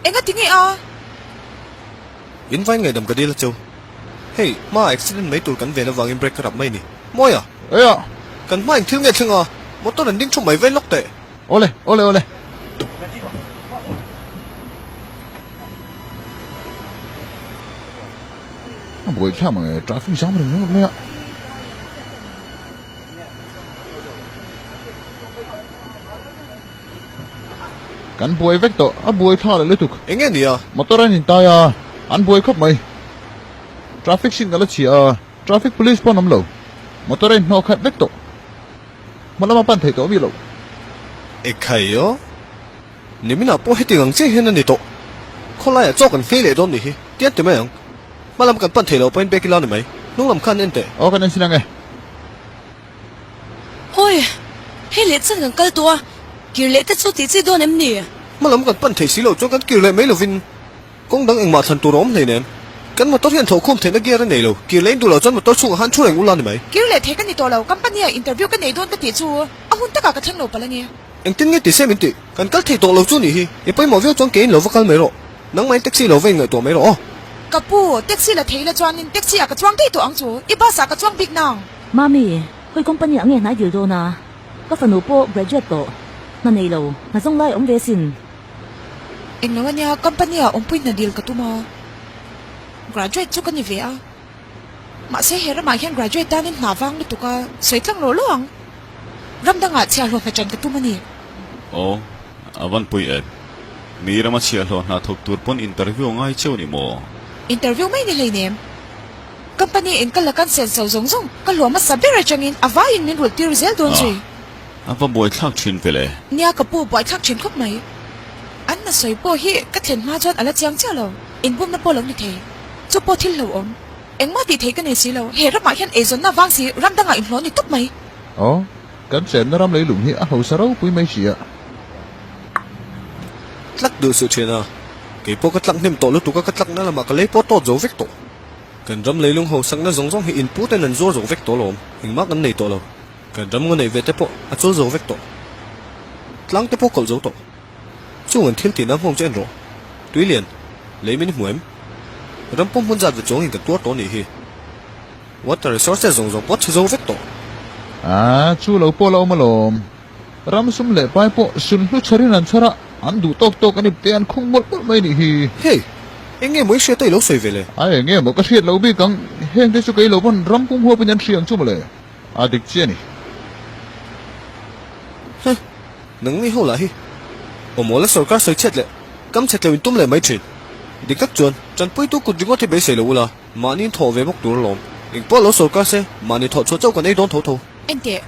Enga tinge a? In vain ngaihdam ka dil a cheu. Hei, hma accident mai tur kan ven avangin brake ka rap mai ni. Mawi a! Eia! Kan hma engthil nge thleng a? Motor an ding thu mai vain lawk teh. Awle, awle, awle. A buaithlak mang e, traffic jam reng ringawt mai a. Kan buai vek tawh, a buai thla leh lutuk. Eng nge nia? Motor an intai a, an buai khawp mai. Traffic signal a chhia a, traffic police pawh an awm lo. Motor a inhnawh khat vek tawh. Hma lama pan theih tawh mi lo. Ekhai aw. Niminah pawh heti ang chiah hian a ni tawh. Khawlaiah chaw kan nghei leh dawn nih hi, tian ti mai ang. Hma lam kan pan theih loh pawhin bag ila ni mai. Hnung lam khan en teh. Aw kan en sin ang e. Hawi, hei leh chan kan kal tawh a, kir leh te chu tih chi dawn em ni? Hma lam kan pan thei si loh chuan kan kir leh mai lovin kawng dang engmah thlan tur a awm hleinem. Kan motor hian thlawhkhawm theihna gear a nei lo, kir leh in duh loh chuan motor chhungah khan thu reng ula ni mai. Kir leh thei ka ni tawh lo, company ah interview ka nei dawn ka tih chu a hun takah ka thleng lo palh a ni. Engtin nge ti se min tih? Kan kal thei tawh lo chu nih hi, i pawimawh viau chuan keiin lo va kal mai rawh. Nangmahin taxi lo va inngaihtuah mai rawh aw. Ka pu, taxi la thei la chuanin taxi ah ka chuang daih tawh ang chu, i bus ah ka chuang bik nang. Mami, khawi company ah nge hnai dil dawn a? Ka fanu pawh graduate tawh, hna nei lo, hna zawng lai awm ve sin. Englo ania, company ah awmpui hna dil ka tum a, graduate chu ka ni ve a. Mahse he ramah hian graduate tanin hna vang lutuk a sawi tlang lo lo ang. Ram dangah chhiahhlawh hna chan ka tum a ni. Aw, a van pui em. Mi rama chhiahhlawh hna thawk tur pawn interview a ngai cheu ni maw? Interview mai ni hleinem. Company in ka la kan sen so zawng zawng ka hluah hmasa ber atangin a vaiin min rulh tir zel dawn zui. A va buaithlak thin ve le. Nia ka pu buaithlak thin khawp mai. An na sawi pawh hi ka thlen hma chuan a la chiang chiah lo. Inbumna pawh lo ni thei. Chu pawh thil hlauhawm. Engmah tih theih ka nei si lo. He ramah hian eizawnna vang si ram dangah inhlawh ni tawp mai. Aw, kan chenna ram leilung hi a hausa ropui mai si a. Tlak duh suh thian a. Kei pawh ka tlak hnem tawh lutuk a, ka tlakna lamah ka lei pawh tawt zo vek tawh. Kan ram leilung hausakna zawng zawng hi inpu ten an zuar zo vek tawh alawm. Engmah kan nei tawh lo. Kan ram ngaw neih ve te pawh a chawl zo vek tawh. Tlang te pawh kawlh zo tawh. Chung an thil tihna nghawng chu en rawh. Tuilian, lei min hmu em? Ram pawm hmun zat ve chuangin kan tuar tawh nih hi. Water resources zawng zawng pawh chhe zo vek tawh. A, chu lo pawh la awm alawm. Ram sum leh pai pawh sun hlu chharin an chhar a, an duh tawk tawk an ipte an khung mawlh mawlh mai nih hi. Hey! Eng nge maw i hriat a i lo sawi ve le? A eng nge maw ka hriat loh bik ang, heng te chu kei lo pawn ram pum huapin an hria ang chu mawle. A dik chiah a ni. Huh! Nangni ho lah hi awmawl a sorkar sawi chhiat leh kam chhe tleu in tum leh mai thin. Dik tak chuan tanpuitu kut ringawt hi beisei lo ula, mahni in thawh ve bawk tur alawm. Engpawh lo sorkar se, mahni thawh chhuah chauh kan ei dawn tho tho. Enteh,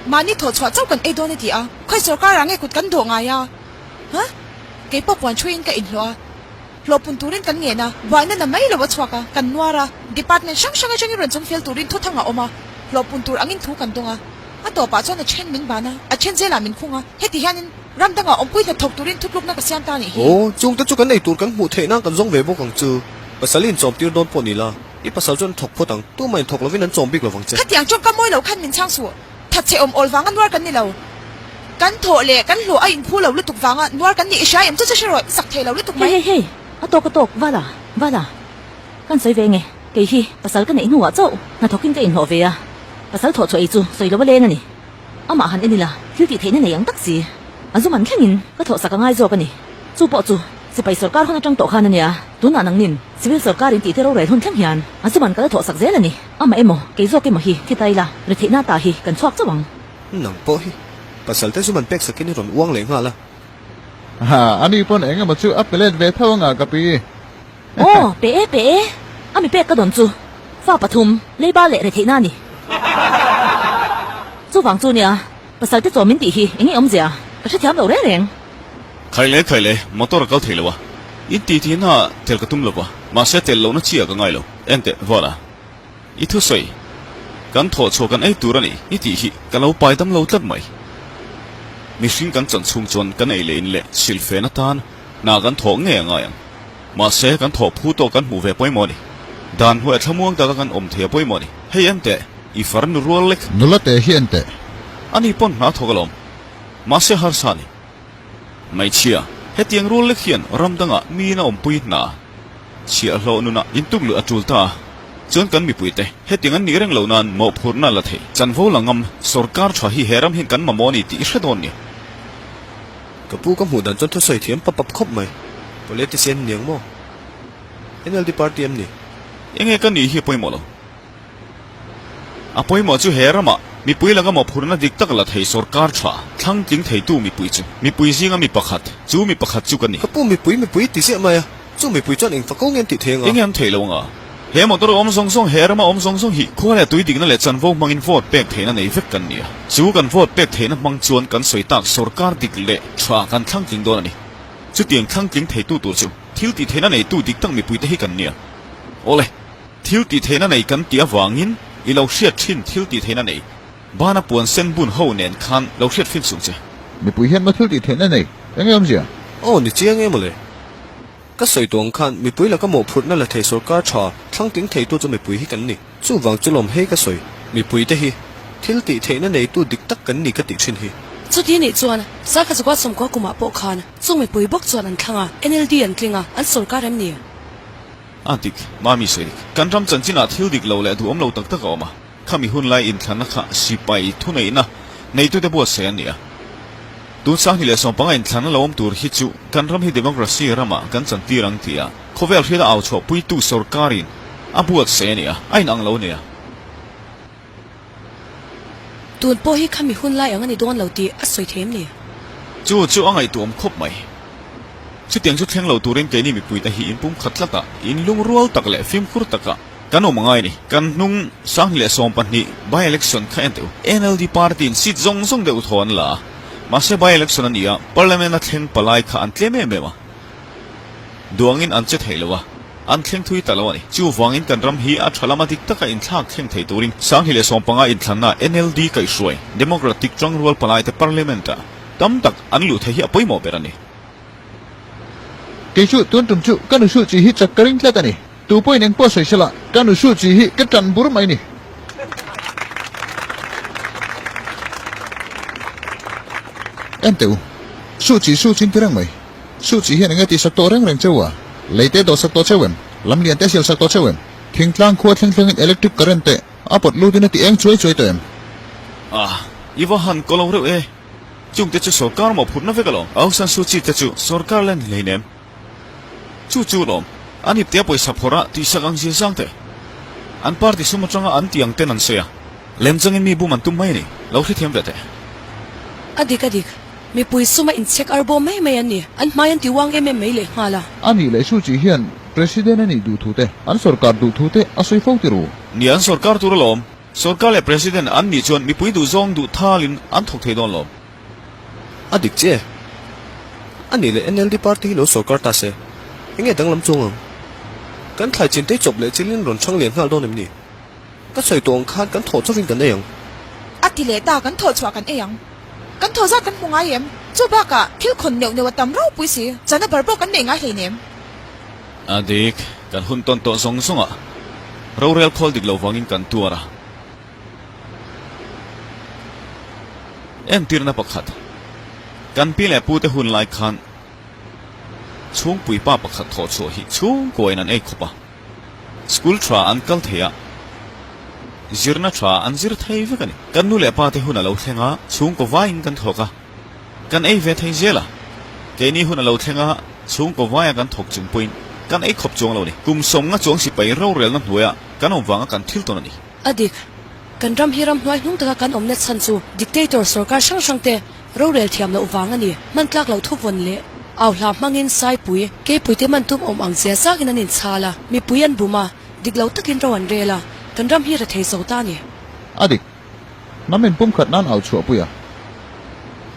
mahni thawh chhuah chauh kan ei dawn a ti a, khawi sorkar ah nge kut kan dawh ngai a? Huh? Keipawh puan thuiin ka inhlawh a, hlawhpun turin kan ngen a, buaina na mai lo a chhuak a, kan nuar a, department hrang hrang atangin rawn chung fel turin thuthang a awm a, hlawhpun tur angin thu kan dawng a. A tawpah chuan a then min ban a, a then zelah min khung a, heti hianin ram dangah awmpui hna thawk turin thutlukna ka siam ta nih hi. Aw, chungte chu kan ei tur kan hmuh theih nan kan zawng ve bawk ang chu. Pasal in chawm tir dawn pawh ni la, i pasal chuan thawk phawt ang, tumah in thawk lovin an chawm bik lovang che. Khatiang chuan ka mawi lo khan min chhang suh, thatchhe awm awl vanga nuar kan ni lo. Kan thawh leh kan hlawh a inphu lo lutuk vanga nuar kan nih i hria em chu chu hre rawh, i sak thei lo lutuk mai. Hei hei hei, a tawk a tawk, Vala, Vala. Kan sawi ve nge, kei hi pasal ka neih hnuah chauh hnathawkin ka inhlawh ve a, pasal thawh chhuah ei chu sawi lo a leng a ni. Amah han en ila thil tih theihna nei ang tak si, a zum an thlengin ka thawh sak a ngai zawk a ni. Chu pawh chu sipai sawrkar hun atang tawh khan a nia, tunah nangnin civil sawrkar in tih te rorel hun thleng hian a zum an ka la thawh sak zel a ni. Amah emaw kei zawk emaw hi thi ta ila retheihna ta hi kan chhuak chauh ang. Nang pawh hi pasal te zum an pek sakin i rawn uang leh nghal a. Ha, ani pawn eng emaw chu a pe let ve tho anga ka pi. Aw, pe e, pe e. A mi pek ka dawn chu. Fa pathum, leiba leh retheihna a ni. Chuvang chu nia, pasal te chaw min tih hi eng nge awmzia? Ka hrethiam lo reng reng. Khai le, khai le, motor a kal thei lo a. In ti tih hna tel ka tum lo va, mahse tel lohna chi ah ka ngai lo. Enteh, Vala, i thusawi, kan thawh chhuah kan ei tur a ni, i tih hi ka lo pai dam lo tlat mai. Mihring kan chan chhung chuan kan ei leh in leh silfen atan hna kan thawh ngei a ngai ang. Mahse, kan thawh phu tawh kan hmuh ve pawimawh a ni. Dan hnuaia thlamuang taka kan awm thei a pawimawh a ni. Hei en teh, i far nu rual lek. Nula teh hi en teh. Ani pawn hna thawk alawm. Mahse harsa a ni. Hmeichhia, Hetiang rual lek hian ram dangah miin a awmpui hna chhiahhlawh nunah intukluh a tul ta a, chuan kan mipuite hetiang an nih reng lo nan mawhphurhna la thei chanvo la ngam sorkar tha hi he ram hian kan mamawh a ni tih i hre dawn ni. Ka pu ka hmuh dan chuan thusawi thiam pap pap khawp mai. Politician niang maw? NLD party em ni? Enge ka nih hi a pawimawh lo. A pawimawh chu he ramah mipui laka mawhphurhna dik tak la thei sorkar tha thlang tling theitu mipui chu mipui zinga mi pakhat, chu mi pakhat chu ka ni. Ka pu mipui mipui ti ziah mai a, chu mipui chuan eng fako nge an tih thei anga? Enge an theih lo anga? He motor awm zawng zawng, he rama awm zawng zawng hi khua leh tui dikna leh chanvo hmangin vote pek theihna nei vek kan ni a. Chu kan vote pek theihna hmang chuan kan sawi tak sorkar dik leh tha kan thlang tling dawn a ni. Chutiang thlang tling theitu tur chu thil tih theihna neitu dik tak mipuite hi kan ni a. Awle. Thil tih theihna nei kan tih avangin i lo hriat thin thil tih theihna nei bana puan sen bun ho nen khan lo hriat fin sung che. Mipui hian maw thil tih theihna nei eng em zia? Aw ni chiang em awle. Ka sawi tawh ang khan mipui laka mawhphurhna la thei sorkar tha thlang tling theitu chu mipui hi kan ni. Chuvang chu lawm hei ka sawi. Mipui te hi thil tih theihna neitu dik tak kan ni ka tih thin hi. Chuti nih chuan Sakha Zukua Sawmkua kumah pawh khan chung mipui bawk chuan an thlang a, NLD an tling a, an sorkar em ni? A dik, Mami sawi dik. Kan ram chanchinah thil dik lo leh duhawm lo tak tak a awm a. Khami hun lai inthlanna kha sipai thuneihna neitute buatsaih an ni a. Tun Sanghni leh Sawmpanga inthlanna lo awm tur hi chu kan ram hi democracy ramah kan chantir ang tih a khawvel hriata au chhuahpuitu sorkarin a buatsaih a ni a, a inang lo a ni a. Tun pawh hi khami hun lai ang a ni dawn lo tih a sawi thei em ni? Chu chu a ngaihtuahawm khawp mai. Chutiang chu thleng lo turin keini mipuite hi inpum khat tlat a, inlungrual tak leh fimkhur taka kan awm angai a ni. Kan hnung Sanghni leh 12 by-election kha en teh u. NLD party in seat zawng zawng deuh thaw an la a, mahse by-election a ni a, parliament a thleng palai kha an tlem em em a. Duangin an che thei lo a, an thleng thui ta lo a ni. Chuvangin kan ram hi a tha lama dik taka inthlak thleng thei turin Sanghni leh Sawmpanga inthlanna NLD kaihhruai Democratic Tangrual Palaite Parliament-ah tam tak an luh theih hi a pawimawh ber a ni. Kei chu tun tum chu ka nusuh chi hi chak ka ring tlat a ni. Tu pawhin engpawh sawi sela ka nusuh chi hi ka tan bur mai ni. En teh u, suh chi suh chin ti reng mai. Suh chi hian enge tihsak tawh reng reng cheu a? Lei te dawhsak tawh cheu em? Lam lian te sialsak tawh cheu em? Thingtlang khua thleng thlengin electric current te a pawt lutin a ti eng chuai chuai tawh em? Ah, i va han kaw lo reuh e. Chungte chu sorkar mawhphurhna vek alawm. Aung San Suu Kyi te chu sorkar la ni hleinem. Chu chu lawm. An iptea pawisa phawrh a tihsak ang zir zang te. An party sum atanga an tih ang ten an sawi a. Lemchangin mi bum an tum mai a ni. Lo hrethiam ve teh. A dik a dik. Mipui suma inchhek ar bawm mai mai an ni. An hmai an ti uang em em mai leh nghal a. A nih leh Suu Kyi hian President a nih duh thu te, an sorkar duh thu te a sawi fo ti ru. Nia an sorkar tur alawm. Sorkar leh President an nih chuan mipui duh zawng duh thalin an thawk thei dawn lo. A dik che. A nih leh NLD party hi lo sorkar ta se, enge danglam chuang ang? Kan thlai chin te chawp leh chilin rawn chhang lian nghal dawn em ni? Ka sawi tawh ang khan kan thawh chauhin kan ei ang. A ti leh ta, kan thawh chhuah kan ei ang. Kan thaw zat kan hmu ngai em? Chu bakah thil khawn neuh neuh a tam ropui si, chana bar pawh kan nei ngai hleinem. A dik, kan hun tawn tawh zawng zawng a, rorel khawl dik lo vangin kan tuar a. Entirna pakhat, kan pi leh pute hun lai khan chhungpui pa pakhat thawh chhuah hi chhungkuain an ei khawp a. School tha an kal thei a, zirna tha an zir thei vek a ni. Kan nu leh pa te hun a lo thleng a, chhungkaw vaiin kan thawk a, kan ei ve thei zel a. Keini hun a lo thleng a, chhungkaw vaia kan thawk chung pawhin kan ei khawp chuang lo a ni. Kum sawmnga chuang sipai rorelna hnuaia kan awm vanga kan thil tawn a ni. A dik. Kan ram hi ram hnuai hnung taka kan awmna chhan chu dictator sorkar hrang hrang te rorel thiam loh vang a ni. Hman tlak loh thuvawn leh au hla hmangin Saipui, Keipui te man tum awm ang zia zakin an inchhal a, mipui an bum a, dik lo takin ro an rel a, kan ram hi rethei zo ta a ni. A dik. Hnam inpumkhat nan au chhuahpui a.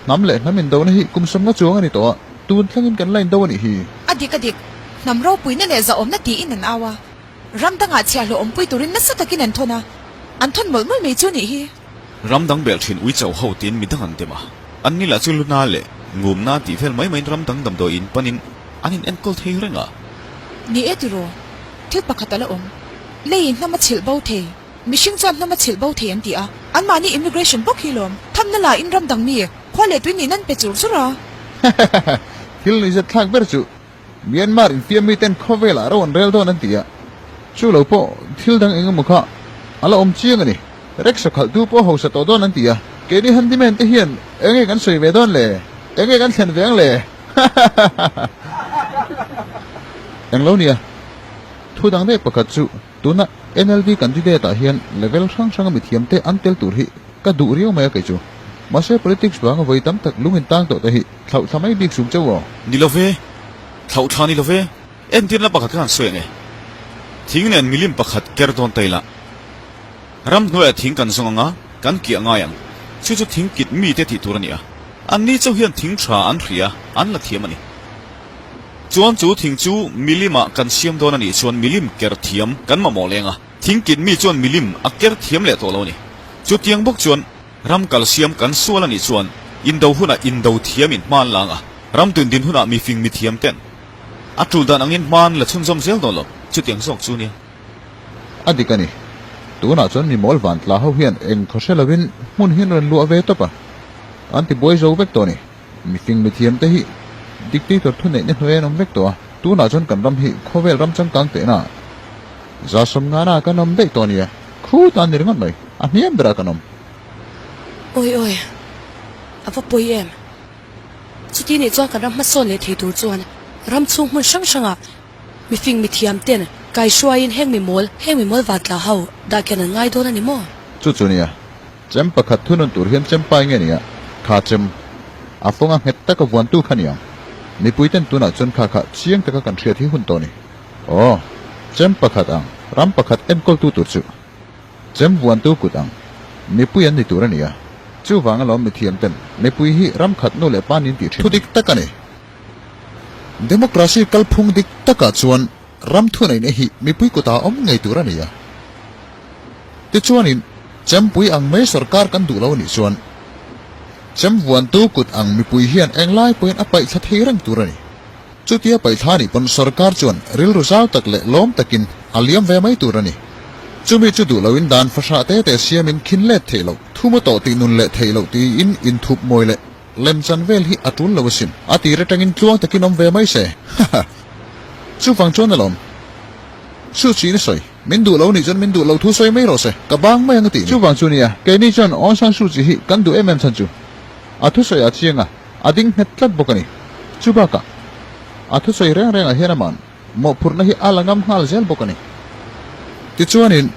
Hnam leh hnam indona hi kum sawmnga chuang a ni tawh a, tun thlengin kan la indo a nih hi. A dik a dik. Hnam ropuina leh zahawmna tiin an au a. Ram dangah chhiahhlawh awmpui turin nasa takin an thawn a, an thawn mawlh mawlh mai chu nih hi. Ram dang bel thin ui chauh ho tiin mi dang an dem a, an ni lah chu luna leh ngumna tih vel mai maiin ram dang damdawi in panin an in enkawl thei reng a. Ni e tiraw, thil pakhat a la awm. Leiin hnam a chhilh bo thei, mihring chuan hnam a chhilh bo thei an ti a, anmahni immigration bawk hi lawm, thamna la in ram dang mi, khua leh tui nih nan pe chur chur a. Thil nuihzat thlak ber chu Myanmar infiam miten khawvelah ro an rel dawn an ti a, chu lo pawh thil dang eng emaw kha a la awm chiang a ni. Rickshaw khalhtu pawh hausa tawh dawn an ti a, keini handyman te hian eng nge kan sawi ve dawn le? Eng nge kan thlen ve ang le? Hahahaha. Eng lo nia, thu dang daih pakhat chu tuna NLD candidate ah hian level hrang hranga mithiam te an tel tur hi ka duh riau mai a kei chu. Mahse politics vanga vawi tam tak lung in tang tawh te hi thlauh thla mai bik sum chauh aw. Ni lo ve, thlauh thla ni lo ve, entirna pakhat kha han sawi ang e. Thing nen milim pakhat ker dawn ta ila. Ramhnuaiah thing kan zawng ang a, kan kiah ngai ang. Chu chu thing kit mite tih tur a ni a. Anni chauh hian thing tha an hria, an la thiam a ni. Chuan chu thing chu milimah kan siam dawn a nih chuan milim ker thiam kan mamawh leng a. Thing kit mi chuan milim a ker thiam leh tawh lo a ni. Chutiang bawk chuan ram kal siam kan sual a nih chuan indo hunah indo thiamin hma an la ang a, ram tundin hunah mifing mithiam ten a tul dan angin hma an la chhunzawm zel dawn lo. Chutiang zawk chu nia. A dik a ni. Tunah chuan mi mawl van tla ho hian eng khaw hre lovin hmun hi an rawn luah ve tawp a. An ti buai zo vek tawh a ni. Mifing mithiam te hi dictator thuneihna hnuai an awm vek tawh a. Tunah chuan kan ram hi khawvel ram changkang tehna za sawmngana kan awm daih tawh a nia. Khu tan ni ringawt mai. A hniam berah kan awm. Awi awi. A va pawi em. Chuti nih chuan kan ram hmasawn leh thei tur chuan ram chhung hmun hrang hrangah Mifing mithiam ten kaihruaiin heng mi mawl, heng mi mawl vantla ho dah kian an ngai dawn a ni maw? Chu chu nia, chem pakhat thunun tur hian chem pai nge nia, kha chem a fawnga nghet taka vuantu kha niang. Mipui ten tunah chuan kha kha chiang taka kan hriat hi hun tawh ni. Aw, chem pakhat ang, ram pakhat enkawltu tur chu chem vuantu kut ang, mipui an ni tur a nia. Chuvang alawm mithiam ten mipui hi ram khat nu leh pa nin tih thin. Thudik tak a ni. Democracy kalphung dik takah chuan ram thuneihna hi mipui kutah a awm ngei tur a ni a. Tichuanin, chempui ang mai sorkar kan duh lo anih chuan chem vuantu kut ang mipui hian englai pawhin a paihthla thei reng tur a ni. Chutia paihthla anih pawn sorkar chuan rilru zau tak leh lawm takin a liam ve mai tur a ni. Chumi chu duh loin dan fahrah te te siamin khin let theih loh, thu maw tawh tih nun leh theih loh tiin inthup mawi leh Lemchan vel hi a tul lo asin. A tir atangin tluang takin awm ve mai se. Haha. Chuvang chuan alawm. Chu chiin a sawi. Min duh lo nih chuan min duh lo thu sawi mai rawh se. Ka bang mai ang a tih ni. Chuvang chu nia, keini chuan Aung San Suu Kyi hi kan duh em em chhan chu. A thusawi a chiang a, a ding nghet tlat bawk a ni. Chubakah, a thusawi reng rengah hian aman mawhphurhna hi a la ngam nghal zel bawk a ni. Tichuanin,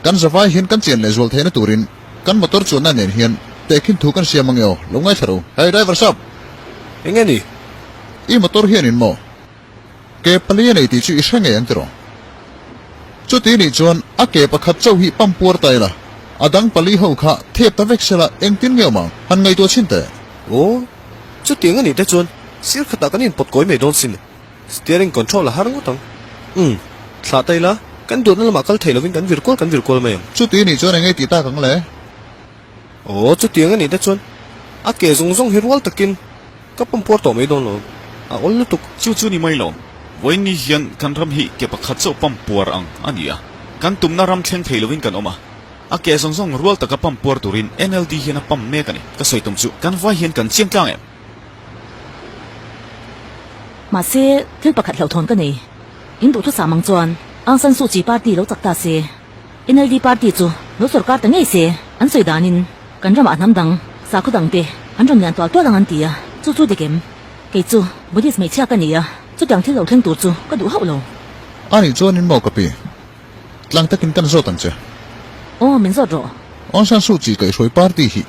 kan zavai hian kan chian lehzual theihna turin kan motor chuanna nen hian tehkhin thu kan siam ange aw, lo ngaithla ro. Hey driver sap! Enge ni? I motor hianin maw? Ke pali a nei tih chu i hre ngei ang tiraw? Chuti nih chuan a ke pakhat chauh hi pump puar ta ila, a dang pali ho kha thep ta vek sela engtin nge awm ang? Han ngaihtuah chhin teh. Aw, chutiang a nih te chuan sir khatah kan inpawt kawi mai dawn sin. Steering control a har ngawt ang. Umm, thlah ta ila, kan duatna lamah kal thei lovin kan vir kual kan vir kual mai ang. Chuti nih chuan eng nge tih tak ang le? Aw, chutiang a nih te chuan a ke zawng zawng hi rual takin ka pump puar tawh mai dawn lo, a awl lutuk. Chu chu ni mai lo, vawiin ni hian kan ram hi ke pakhat chauh pump puar ang a ni a, kan tumna ram thleng thei lovin kan awm a, a ke zawng zawng rual taka pump puar turin NLD hian a pump mek a ni. Ka sawi tum chu kan vai hian kan chiang tlang em? Mahse, thil pakhat hlauhthawn ka nei. In duhthusam ang chuan Aung San Suu Kyi party lo chak ta se, NLD party chu lo sorkar ta ngei se, an sawi danin kan ramah hnam dang, sakhaw dang te an rawn lian tual tual ang an ti a, chu chu dik em? Kei chu Buddhist hmeichhia ka ni a, chutiang thil lo thleng tur chu ka duh hauh lo. A nih chuan in maw ka pi? Tlang takin kan zawt ang che. Aw, min zawt rawh. Aung San Suu Kyi kaihhruai party hi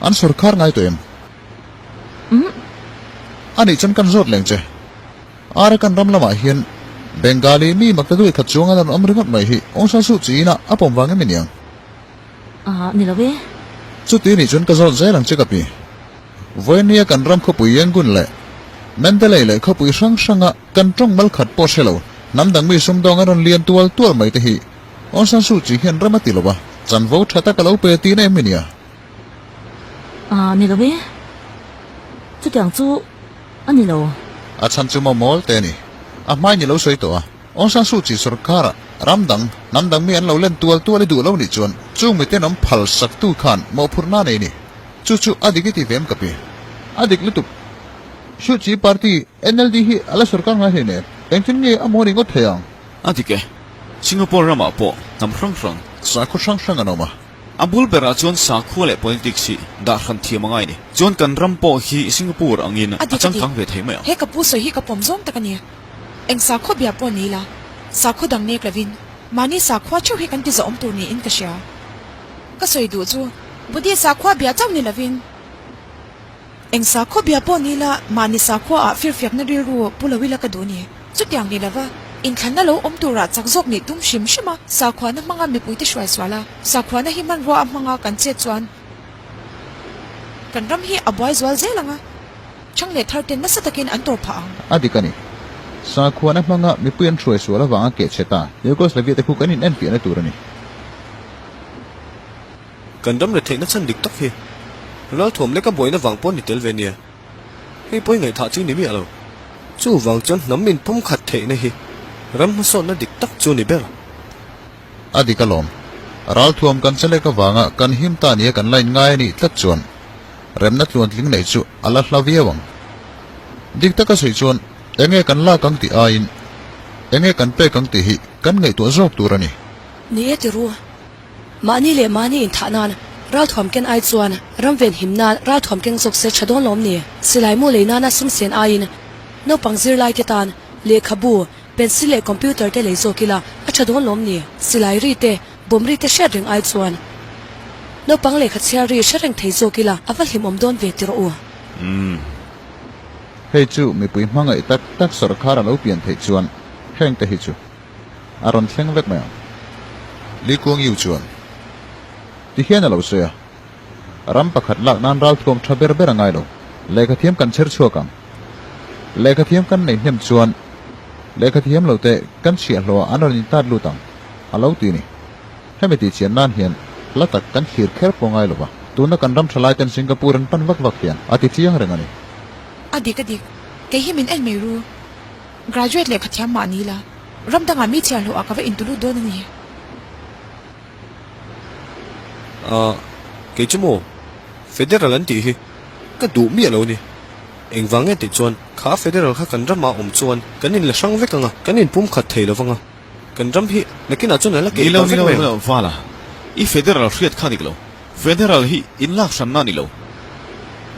an sorkar ngai tawh em? Umm. A nih chuan kan zawt leng che. Arakan ram lamah hian Bengali mi makta duai khat chuang an rawn awm ringawt mai hi Aung San Suu Kyi ina a pawm vang em aniang? Ah, ni lo e. Chuti nih chuan ka zawt zel ang che ka pi. Vawinia kan ram khawpui Yangon leh Mandalay leh khawpui hrang hranga kan tawng mal khat pawh hre lo hnam dang mi sumdawng an rawn lian tual tual mai te hi Aung San Suu Kyi hian ram a ti lo a, chanvo tha tak a lo pe tihna em ania? Ah, ni lo e. Chutiang chu a ni lo. A chhan chu maw mawl te a ni. A hmai ni lo sawi tawh a. Aung San Suu Kyi sorkara ram dang, hnam dang mi an lo len tual tual i duh lo nih chuan chung miten awm phal saktu khan mawhphurhna nei ni. Chu chu a dik i ti ve em ka pi? A dik lutuk. Suu Kyi party, NLD hi a la sorkar ngai hleinem. Engtin nge a maw ni ngawt thei ang? A dik e. Singapore ramah pawh hnam hrang hrang. Sakhaw hrang hrang an awm a. A bul berah chuan sakhua leh politics hi dah hran thiam a ngai ni. Chuan kan ram pawh hi Singapore angin A a dik a dik. changkang ve thei mai ang. He ka pu sawi hi ka pawm zawng tak a ni. Eng sakhaw bia pawh ni la, sakhaw dang nek lovin mahni sakhua theuh hi kan ti zawhawm tur niin ka hria. Ka sawi duh chu Buddhist sakhua bia chauh ni lovin eng sakhaw bia pawh ni la mahni sakhua ah firfiakna rilru pu lo ila ka duh ni. Chutiang ni lova inthlanna lo awm turah chak zawk nih tum hrim hrim a, sakhuana hmanga mipuite hruai sual a, sakhuana hi hmanrua a hmanga kan chet chuan kan ram hi a buai zual zel ang a. Chang leh thar ten nasa takin an tawr phah ang. A dik a ni. Sakhuana hmanga mipui an hruai sual avanga keh chhe ta Yugoslavia te khu kan in enfiahna tur a ni. Kan ram retheihna chhan dik tak hi ralthuam leka buaina vang pawh ni tel ve nia. Hei pawh i ngaihthah chi ni miah lo. Chuvang chuan hnam inpumkhat theihna hi ram hmasawnna dik tak chu ni ber. A dik alawm. Ralthuam kan che lek avanga kan him ta nia kan la inngai a nih tlat chuan remna tluantling neih chu a la hla viau ang. Dik taka sawi chuan enge kan lak ang tih aiin enge kan pek ang tih hi kan ngaihtuah zawk tur a ni. Ni e ti ru. Mahni leh mahni inthah nan ralthuam ken ai chuan ram ven him nan ralthuam keng zawk se tha dawn lawm ni? Silai mu lei nana sum sen aiin naupang zirlai te tan lehkhabu Pencil leh computer te lei zawk ila a tha dawn lawm ni? Silai ri te, bomb ri te hriat reng ai chuan naupang lehkha chhiar ri hre reng thei zawk ila a va hlimawm dawn ve ti rawh u. Umm. Hei chu mipui hmangaih tak tak sawrkhar a lo pian theih chuan heng te hi chu a rawn thleng vek mai ang. Li Kuang Yu chuan ti hian a lo sawi a, Ram pakhat lak nan ralthuam tha ber ber a ngai lo. Lehkhathiam kan chher chhuak ang. Lehkhathiam kan nei hnem chuan lehkhathiam lo te kan chhiahhlawh ah an rawn intat lut ang, a lo ti ni. Hemi tih chian nan hian hla tak kan thlir kher pawh ngai lo va, tuna kan ram tha lai ten Singapore an pan vak vak hian a ti chiang reng a ni. A dik a dik, kei hi min en mai ru. Graduate lehkhathiam mah ni la, ram dangah mi chhiahhlawh ah ka va intulut dawn a ni. Ahh, kei chu maw? Federal an tih hi ka duh miah lo ni. Engvang nge tih chuan kha Federal kha kan ramah awm chuan kan inla hrang vek ang a, kan inpumkhat thei lo vang a, kan ram hi nakinah chuan a la keh ta vek mai ang. Nilo, nilo, Vala, i Federal hriat kha dik lo. Federal hi inlak hranna a ni lo.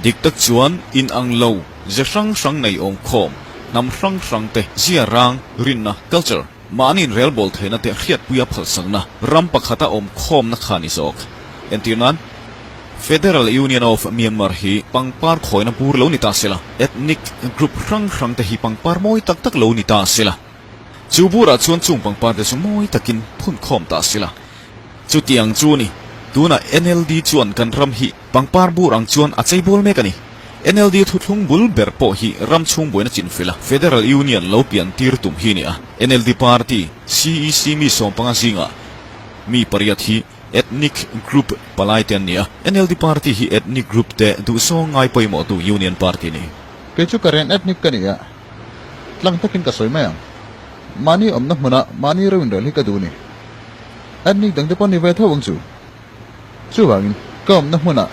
Dik tak chuan inang lo ze hrang hrang nei awm khawm, hnam hrang hrang te zia rang, rinna, culture, Mahni inrelbawl theihna te hriatpuia phalsakna ram pakhata awm khawmna kha a ni zawk. Entir nan, Federal Union of Myanmar hi pangpar khawina bur lo ni ta se la, ethnic group hrang hrang te hi pangpar mawi tak tak lo ni ta se la, chu burah chuan chung pangpar te chu mawi takin phun khawm ta se la. Chutiang chu ni, tunah NLD chuan kan ram hi Pangpar bur ang chuan a cheibawl mek a ni. NLD thuthlung bul ber pawh hi ram chhung buaina chinfel a, Federal Union lo pian tir tum hi a ni a. NLD party, CEC mi sawmpanga zingah mi pariat hi ethnic group palai te an ni a. NLD party hi ethnic group te duhzawng ngai pawimawhtu Union party a ni. Kei chu ka rian ethnic ka ni a, tlang takin ka sawi mai ang. Mahni awmna hmuna mahni ro inrel hi ka duh a ni. Ethnic dangte pawh ni ve tho ang chu. Chuvangin ka awmna hmunah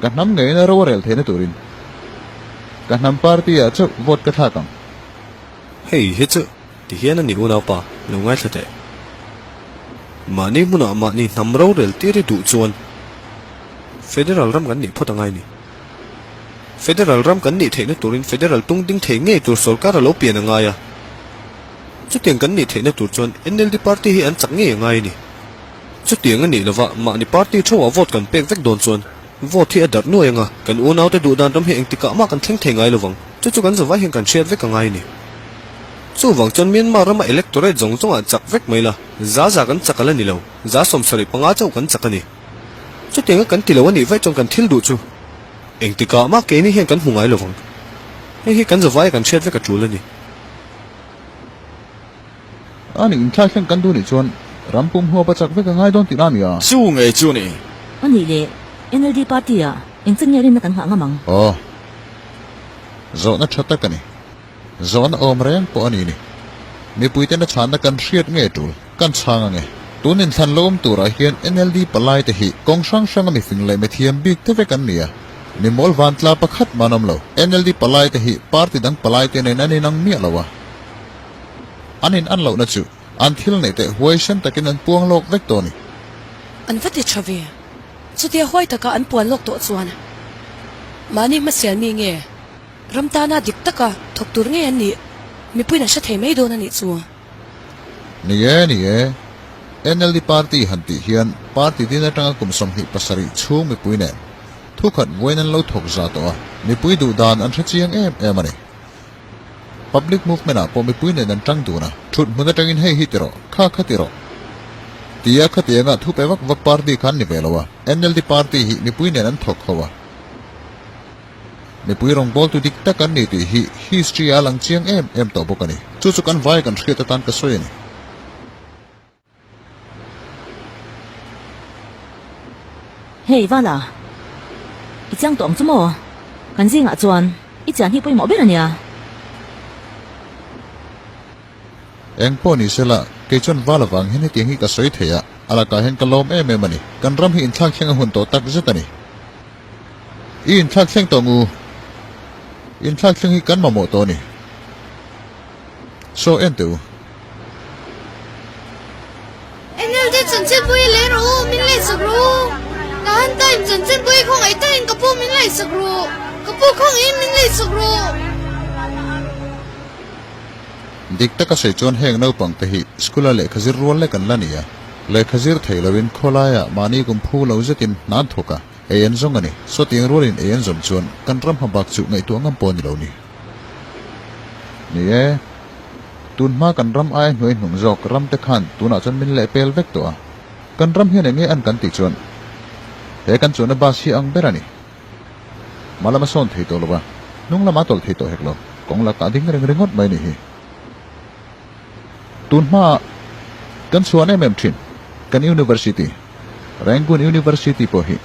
ka hnam ngeina ro a rel theihna turin ka hnam party ah chauh vote ka thlak ang. Hei hi chu ti hian a ni unaupa lo ngaithla teh. Mahni hmunah mahni hnam rorel tir i duh chuan Federal ram kan nih phawt a ngai ni. Federal ram kan nih theihna turin Federal tung ding thei ngei tur sawrkar a lo pian a ngai a. Chutiang kan nih theihna tur chuan NLD party hi an chak ngei a ngai a ni. Chutiang a nih lova mahni party theuhah vote kan pek vek dawn chuan vote hi a darh nuai anga kan unaute duh dan ram hi engtikah mah kan thleng thei ngai lovang. Chu chu kan zavai hian kan hriat vek a ngai a ni. Chuvang chuan Myanmar rama electorate zawng zawngah chak vek mai la, za za kan chak a la ni lo, za 75 chauh kan chak a ni. Chutianga kan ti lo a nih vaih chuan kan thil duh chu engtikah mah keini hian kan hmu ngai lovang. Hei hi kan zavaia kan hriat vek a tul a ni. A nih inthlai thleng kan duh nih chuan ram pum huap a chak vek a ngai dawn tihna a ni a. Chu ngei chu ni. A nih leh NLD party ah eng chin nge rinna kan nghah ngam ang? Aw. Zawhna tha tak a ni. Zawhna awm reng pawh a ni ni. Mipui tena chhanna kan hriat nge tul? Kan chhang ange. Tun inthlan lo awm turah hian NLD palai te hi kawng hrang hranga mifing leh mithiam bik te vek an ni a. Mimawl vantla pakhat mah an awm lo. NLD palai te hi party dang palai te nen an inang miah lo a. An in an lohna chu an thil neih teh huaisen takin an puang lawk vek tawh a ni. An va ti tha ve. Chutia huai taka an puan lawk tawh chuan mahni hmasial mi nge ram tana dik taka thawk tur ngei an nih mipuiin an hre thei mai dawn a nih chu. Ni e, ni e. NLD party han tih hian party din atanga kum 27 chhung mipui nen thukhat vawiin an lo thawk za tawh a, mipui duh dan an hre chiang em em a ni. Public movement ah pawh mipui nen an tang dun a, thut hmun atangin hei hi ti rawh, kha kha ti rawh tia khatianga thu pe vak vak party kha an ni ve lo a, NLD party hi mipui nen an thawk ho a. Mipui rawngbawltu dik tak an ni tih hi history ah a lang chiang em em tawh bawk a ni. Chu chu kan vai kan hriat atan ka sawi a ni. Hei Vala, i chiang tawh ang chu maw? Kan zingah chuan i chian hi pawimawh ber a nia. Eng pawh ni sela, kei chuan Vala vang hian hetiang hi ka sawi thei a, a lakah hian ka lawm em em a ni. Kan ram hi inthlak thleng a hun tawh tak zet a ni. I inthlak thleng tawh ngu. Inthlak thleng hi kan mamawh tawh a ni. Saw en teh u. NLD chanchinpui lei rawh u, min leisak rawh u. Tahan time chanchinpui khawngaih takin ka pu min leisak rawh. Ka pu khawngaihin min leisak rawh. Dik taka sawi chuan heng naupang te hi school a lehkha zir rual lek an la ni a. Lehkha zir thei loin khawlaiah mahni kum phu lo zetin hna an thawk a, ei an zawng a ni. Sawtiang rualin ei an zawm chuan kan ram hma bak chu ngaihtuah ngam pawh a ni lo ni. Ni e, tun hma kan ram aia hnuai hnung zawk ram te khan tunah chuan min leh pel vek tawh a. Kan ram hian eng nge an kan tih chuan he kan chuanna bus hi ang ber a ni. Hma lama sawn thei tawh lo va, hnung lama tawlh thei tawh hek lo, kawng lakah ding reng ringawt mai ni hi. Tun hmaah kan chhuan em em thin kan University, Rangoon University pawh hi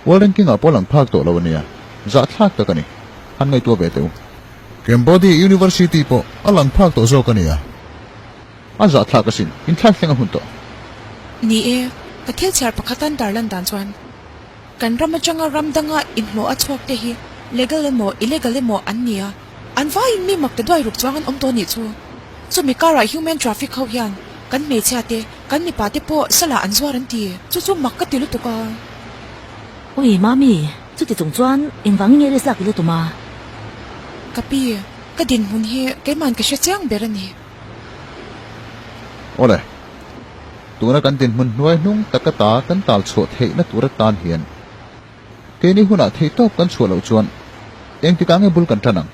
World Ranking ah pawh lang phak tawh lo a nia, zahthlak tak a ni, han ngaihtuah ve teh u. Cambodia University pawh a lang phak tawh zawk a nia, a zahthlak asin, inthlak thleng a hun tawh. Ni e, ka thil chhiar pakhat an tarlan dan chuan Kan ram atanga ram danga inhlawh a chhuak te hi legal emaw illegal emaw an ni a, an vaiin mi mak ta duai ruk chuang an awm tawh nih chu. Chumi karah human traffic ho hian kan hmeichhia te, kan mipa te pawh salah an zuar an ti. Chu chu mak ka ti lutuk a. Ui Mami, chuti chung chuan engvangin nge risk lak i la tum a? Ka pi, ka dinhmun hi keiman ka hre chiang ber a ni. Awle, Tuna kan dinhmun hnuai hnung taka ta kan tal chhuah theihna tur atan hian keini hunah theihtawp kan chhuah loh chuan engtikah nge bul kan tan ang?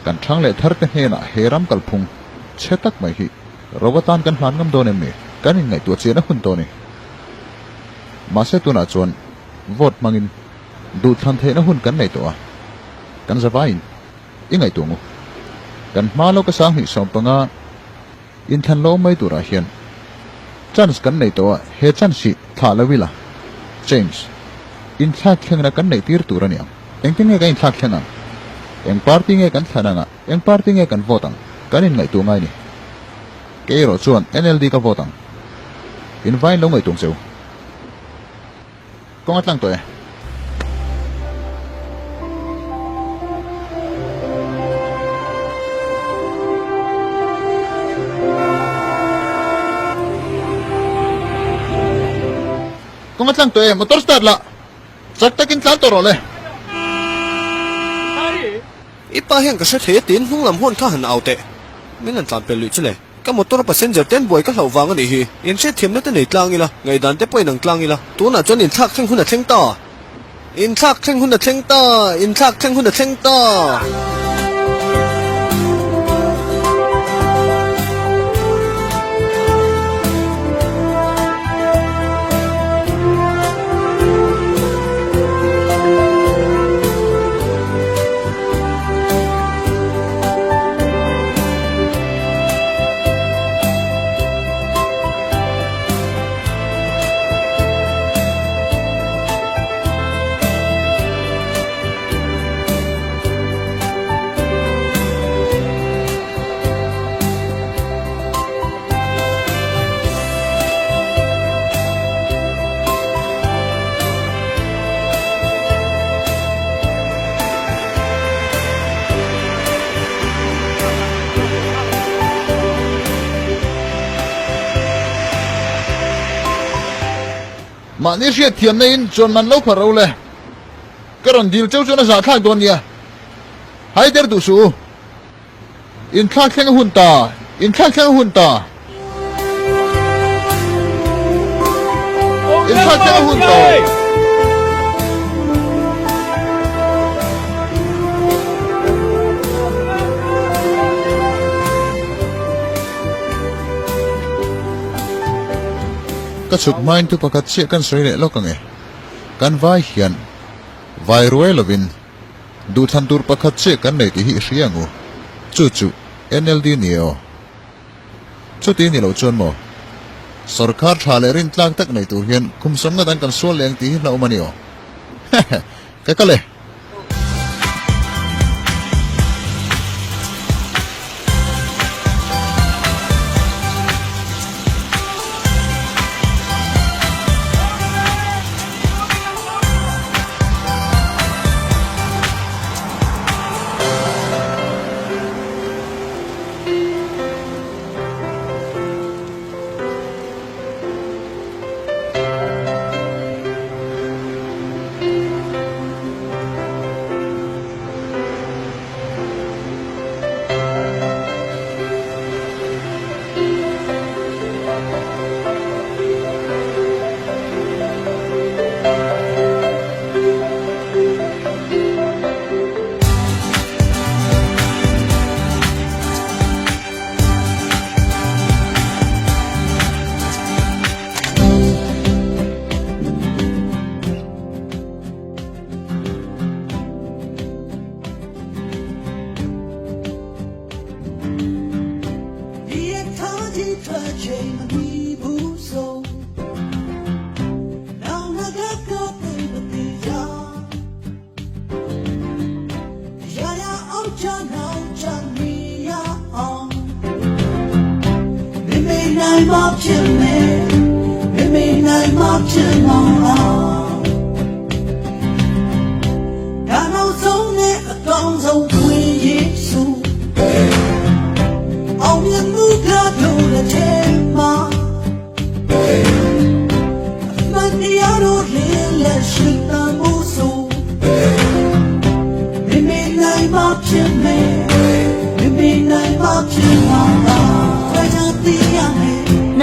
Kan thang leh thar te hnenah he ram kalphung chhe tak mai hi ro atan kan hlan ngam dawn em ni? Kan inngaihtuah chiahna hun tawh a ni. Mahse tunah chuan vote hmangin duhthlan theihna hun kan nei tawh a, kan zavaiin i ngaihtuah ang u. Kan hma lawka 2015 Inthlan lo mai turah hian chance kan nei tawh a, he chance hi thlah lo ila change, inthlak thlengna kan neih tir tur a ni ang. Engtin nge kan inthlak thleng ang? Eng party nge kan thlan ang a, eng party nge kan vote ang? Kan inngaihtuah ngai ni. Kei erawh chuan NLD ka vote ang. In vain lo ngaihtuah ang che u. Kawng a tlang tawh e. Kawng a tlang tawh e, motor start la. Chak takin tlan tawh rawh le. I pa hian ka hre thei a tiin hnung lam huan kha han au teh. Min han tlan pel luih chu le. Ka motor a passenger ten buai ka hlauh vang a nih hi. In hriatthiamna te nei tlang ila, ngaihdan te pawh inang tlang ila. Tunah chuan inthlak thleng hun a thleng ta. Inthlak thleng hun a thleng ta. Inthlak thleng hun a thleng ta. Mahni hriat thiamna in chuan man lo phar ro le. Ka rawn dil cheu chuan a zahthlak dawn nia. Hai der duh suh u. Inthlak thleng a hun ta, inthlak thleng a hun ta. Inthlak thleng a hun ta. Ka chhuk hmain thu pakhat chiah kan sawi leh lawk ang e. Kan vai hian vai ruai lovin duhthlan tur pakhat chiah kan nei tih hi i hria ang u. Chu chu NLD ni e aw. Chuti ni loh chuan maw? Sorkar tha leh rintlak tak nei tur hian kum sawmna dang kan sual leh ang tih hi hlauhawm a ni aw. Hehe, ka kal e.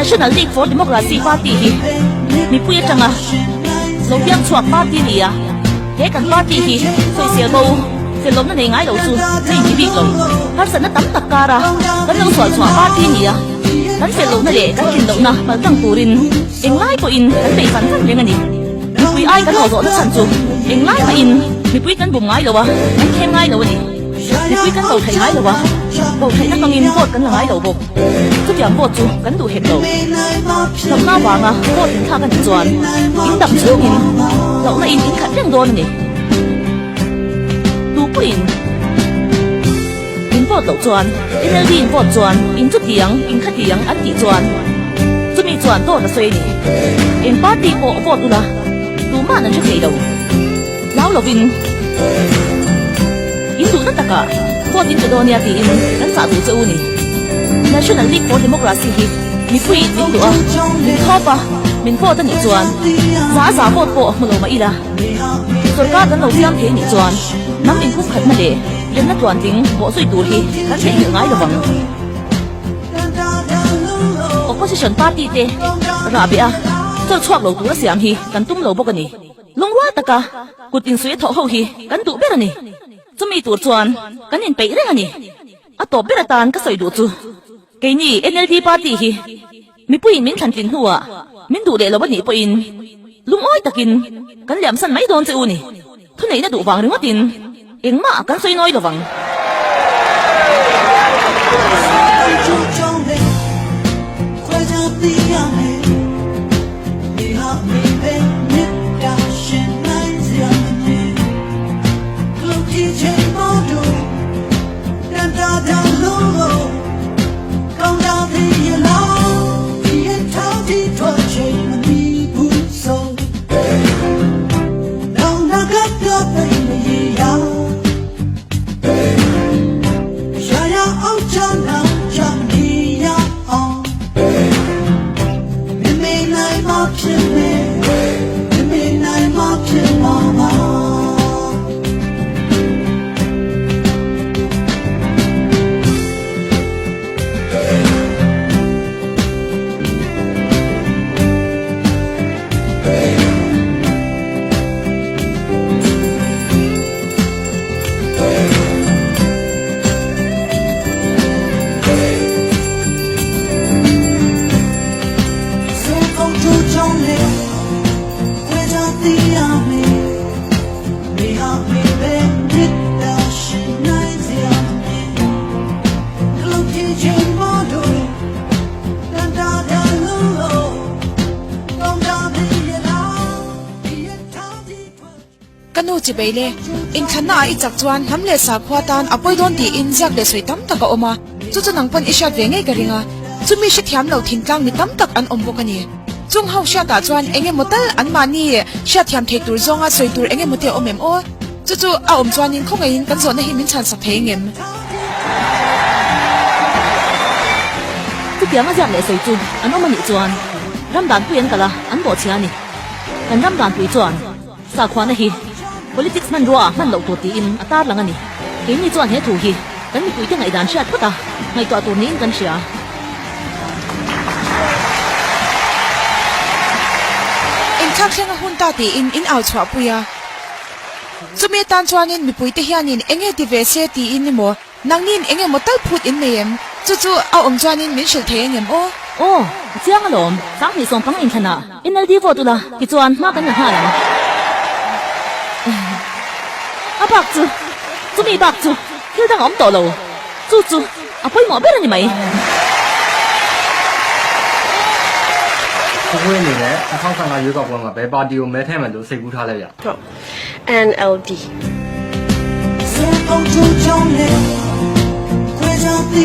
National League for Democracy party hi mipui atanga lo piang chhuak party a ni a, he kan party hi sawisel bo felawmna nei ngai lo chu a inti bik lo. Harsatna tam tak kara kan lo sual chhuah party a ni a, kan fel lohna leh kan tlin lohna paltlang turin englai pawhin kan bei fan fan reng a ni. Mipui ai kan haw zawhna chhan chu englai mahin mipui kan bum ngai lo a, kan thlem ngai lo a ni. Mipui kan ko theih ngai lo a, ko theihna hmangin vote kan la ngai lo bawk. Chutiang vote chu kan duh hek lo. Hlauhna avanga vote inthlak a nih chuan in dam chhungin hlauhna in in khat reng dawn a ni. Tu pawhin in vote loh chuan NLD in vote chuan in chutiang in khatiang an tih chuan chumi chuan dawt a sawi a ni. Eng party pawh vote ula tuma'n an hre thei lo. Hlau lovin in duhna takah vote in pe dawn nia tiin kan chah duh che u ni. National League for Democracy hi mipuiin min duh a, min thawp a, min vote a nih chuan za za vote pawh hmu lo mah ila. Sorkar kan lo siam thei nih chuan hnam inpumkhatna leh remna tluantling bawhzui tur hi kan theihnghilh ngai lovang. Opposition party te rahbeh a chawlh chhuak lo tura siam hi kan tum lo bawk a ni. Lungrual taka kut insuih a thawh ho hi kan duh ber a ni. Chumi tur chuan kan inpeih reng a ni. A tawp ber atan ka sawi duh chu keini NLD party hi mipuiin min thlantlin hnuah min duh leh lo a nih pawhin lungawi takin kan liamsan mai dawn che u ni. Thuneihna duh vang ringawtin engmah kan sawi nawi lovang. Ka nu chibei le, inthlanna ah i chak chuan hnam leh sakhua tan a pawi dawn tiin ziak leh sawi tam tak a awm a, chu chu nang pawn i hriat ve ngei ka ring a, chumi hrethiam lo thintlang mi tam tak an awm bawk a ni. Chung ho hriatah chuan eng emaw tal anmahni hriatthiam thei tur zawnga sawi tur eng emaw te a awm em aw? Chu chu a awm chuanin khawngaihin kan zawhna hi min chhansak thei engem? Chutiang a ziak leh sawi chu an awm a nih chuan ram danpui an kal a, an bawhchhia a ni. Kan ram danpui chuan sakhuana hi politics hmanrua ah hman loh tur tiin a tarlang a ni. Keini chuan he thu hi kan mipuite ngaihdan hriat phawt a, ngaihtuah tur niin kan hria. Inthlak thleng a hun ta tiin in au chhuahpui a. Chumi atan chuanin mipuite hianin eng nge ti ve se tiin emaw, nangniin eng emaw tal phut in nei em? Chu chu a awm chuanin min hrilh thei angem aw? Aw, a chiang alawm. Sanghnih sawmpang inthlanah NLD vote ula tichuan hma kan la nghal ang. A bak chu, chumi bak chu thil dang a awm tawh lo. Chu chu a pawimawh ber a ni mai. ခွေးအနေနဲ့2015ရွေးကောက်ပွဲမှာဘယ်ပါတီကိုမဲထည့်မယ်လို့စိတ်ကူးထားလဲဗျ ဟုတ် NLD စံအောင်ချုံချုံနဲ့ခွဲခြားသိ